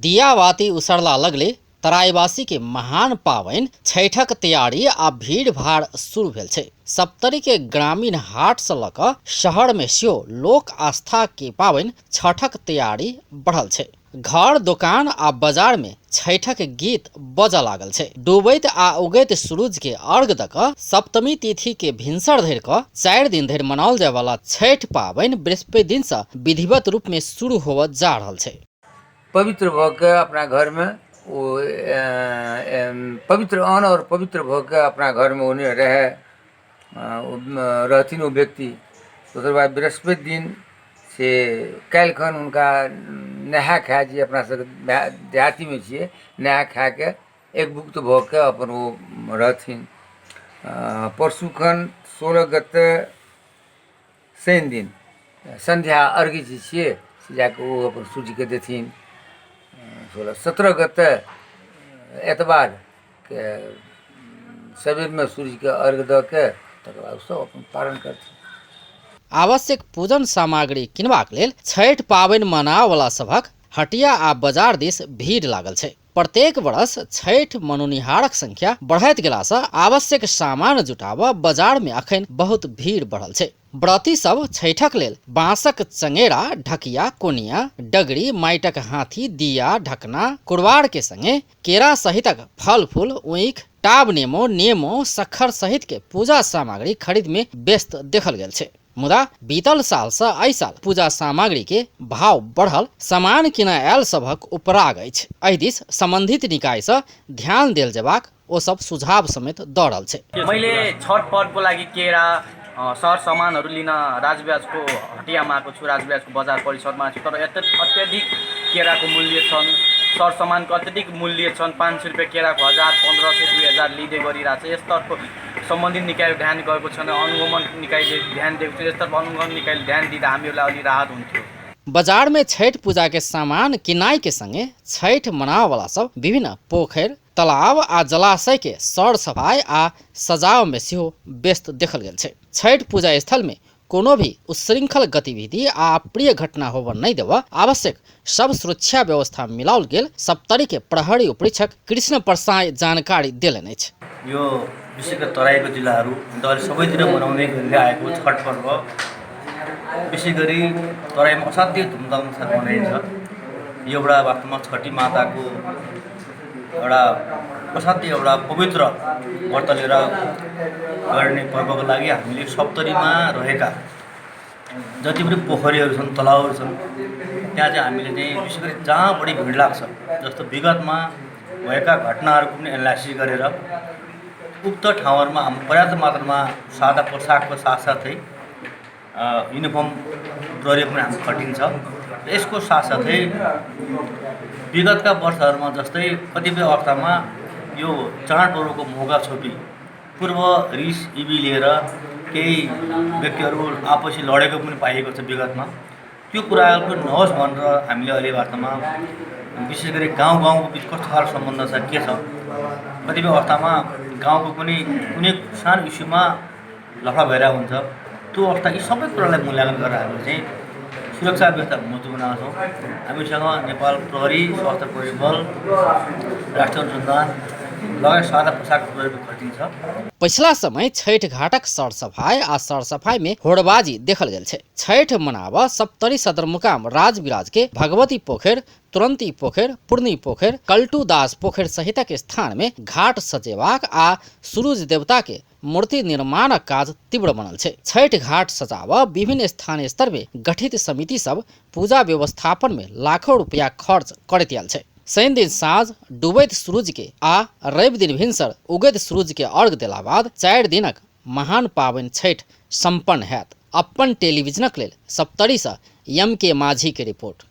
दियाबाती उसरला लगले तराईवासी के महान पाबनि छठक तैयारी आ भीड़ भाड़ शुरू भेल छै। सप्तरी के ग्रामीण हाट से लऽ कऽ शहर में सेहो लोक आस्था के पाबनि छठक तैयारी बढ़ल छै। घर, दोकान आ बाजार में छठक गीत बजऽ लागल छै। डूबैत आ उगैत सूरज के अर्घ दऽ कऽ सप्तमी तिथि के भिनसर धरि कऽ 4 दिन धरि मनाओल जाय वाला छठि पाबनि बृहस्पति दिन से विधिवत रूप में शुरू होबऽ जा रहल छै। पवित्र भऽ कऽ अपना घरमे ओ पवित्र अन्न आओर पवित्र भऽ कऽ अपना घरमे ओने रहए, रहथिन ओ व्यक्ति। तकर बाद बृहस्पति दिन से काल्हिखन हुनका नहाए खाए, जे अपना सबके देहातीमे छियै, नहाए खाएके एकभुक्त भऽ कऽ अपन ओ रहथिन। परसूखन 16 गते शनि दिन सन्ध्या अर्घ जे छियै से जा कऽ ओ अपन सूर्यके देथिन। 16 17 गते एतवारके सबेरमे सूर्यके अर्घ दऽ के तकर बाद ओसभ अपन पारण करथिन। आवश्यक पूजन सामग्री किनबाक लेल छठि पाबनि मनाबऽवला सभक हटिया आ बाजार दिस भीड़ लागल छै। प्रत्येक वर्ष छठि मनोनिहारक संख्या बढ़ैत गेलासँ आवश्यक सामान जुटाबऽ बाजार में अखन बहुत भीड़ बढ़ल छै। व्रती सब छठिक लेल बांसक चंगेरा, ढकिया, कोनिया, डगरी, माटिक हाथी, दिया, ढकना, कुरवार के संगे केरा सहितक फल फूल, ऊख, टाब नेमो, नेमो, सखर सहित के पूजा सामग्री खरीद में व्यस्त देखल गेल छै। मुदा बीतल साल से एहि साल पूजा सामग्री के भाव बढ़ल सामान किनय आयल सभक उपराग अछि। एहि दिस संबंधित निकाय से ध्यान देल जेबाक ओ सब सुझाव समेत दऽ रहल छै। मैले छठ पर्वको लागि केरा सर सामानहरू लिन राजविराजको हटियामा आएको छु, राजविराजको बजार परिसरमा छु। तर अत्यधिक केराको मूल्य छन्, सर सामानको अत्यधिक मूल्य छन्। 500 रुपियाँ केराको 1000, 1500, 2000 लिँदै गरिरहेको छ। यसतर्फ सम्बन्धित निकायले ध्यान गएको छैन, अनुगमन निकायले ध्यान दिएको छैन। यसतर्फ अनुगमन निकायले ध्यान दिँदा हामीहरूलाई अलि राहत हुन्थ्यो। बाजार में छठ पूजा के सामान किनाई के संगे छठ मनावे वाला सब विभिन्न पोखरि, तालाब आ जलाशय के सर सफाई आ सजाव में सेहो व्यस्त देखल गेल छै। छठ पूजा स्थल में कोनो भी उच्छृंखल गतिविधि आ अप्रिय घटना होबऽ नहि देबऽ आवश्यक सब सुरक्षा व्यवस्था मिलाओल गेल सप्तरी के प्रहरी उपरीक्षक कृष्ण प्रसाई जानकारी देलनि अछि। यो विशेष गरी तराईको जिल्लाहरू अन्त अहिले सबैतिर मनाउँदै गरिँदै आएको छठ पर्व विशेष गरी तराईमा असाध्यै धुमधामको साथ मनाइन्छ। यो एउटा वास्तवमा छठी माताको एउटा असाध्यै एउटा पवित्र व्रत लिएर गर्ने पर्वको लागि हामीले सप्तरीमा रहेका जति पनि पोखरीहरू छन्, तलाउहरू छन्, त्यहाँ चाहिँ हामीले चाहिँ विशेष गरी जहाँ बढी भिड लाग्छ, जस्तो विगतमा भएका घटनाहरूको पनि एनालाइसिस गरेर उक्त ठाउँहरूमा हाम्रो पर्याप्त मात्रामा सादा पोसाकको साथसाथै युनिफर्म प्रहरी पनि हामी खटिन्छ। यसको साथसाथै विगतका वर्षहरूमा जस्तै कतिपय अवस्थामा यो चाडपर्वको मौका छोपी पूर्व रिस इबी लिएर केही व्यक्तिहरू आपसी लडेको पनि पाइएको छ विगतमा। त्यो कुरा पनि नहोस् भनेर हामीले अहिले वास्तवमा विशेष गरी गाउँ गाउँको बिच कस्तो खालको सम्बन्ध छ, के छ, कतिपय अवस्थामा गाउँको पनि कुनै सानो इस्युमा लफडा भइरहेको हुन्छ। त्यो अवस्था यी सबै कुरालाई मूल्याङ्कन गरेर हामीले चाहिँ सुरक्षा व्यवस्था मजबुत बनाएको छौँ। हामीसँग नेपाल प्रहरी, सशस्त्र प्रहरी बल, राष्ट्रिय अनुसन्धान लगायत सादा पोसाक प्रहरी खटिन्छ। पछिला समय छठि घाटक सरसफाई आ सरसफाई में होड़बाजी देखल गेल छै। छठि मनाबऽ सप्तरी सदरमुकाम राजविराज के भगवती पोखरि, तुरंती पोखरि, पूर्णी पोखरि, कल्टू दास पोखरि सहितक स्थान में घाट सजेबाक आ सूरज देवता के मूर्ति निर्माणक काज तीव्र बनल छै। छठि घाट सजाबऽ विभिन्न स्थानीय स्तर में गठित समिति सब पूजा व्यवस्थापन में लाखों रुपया खर्च करैत आयल छै। शनि दिन साँझ डूबैत सूरज के आ रवि दिन भिनसर उगैत सूरज के अर्घ देला बाद 4 दिनक महान पाबनि छठि सम्पन्न हैत। अपन टेलीविजनक लेल सप्तरी से एम के माझी के रिपोर्ट।